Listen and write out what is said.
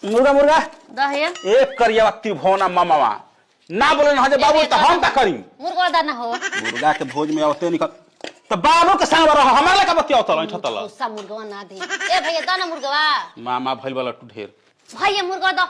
मुर्गा मुर्गा दहिया एक करिया त्रिभुवना मामावा ना बोले ना जे बाबू तो हम का करी मुर्गा दाना हो मुर्गा के भोज में औते निकल तो बाबू के संग रह हमारा का बतिया औतल ठतल गुस्सा मुर्गवा ना दे ए भैया दाना मुर्गवा मामा भइल वाला टू ढेर भैया मुर्गा दो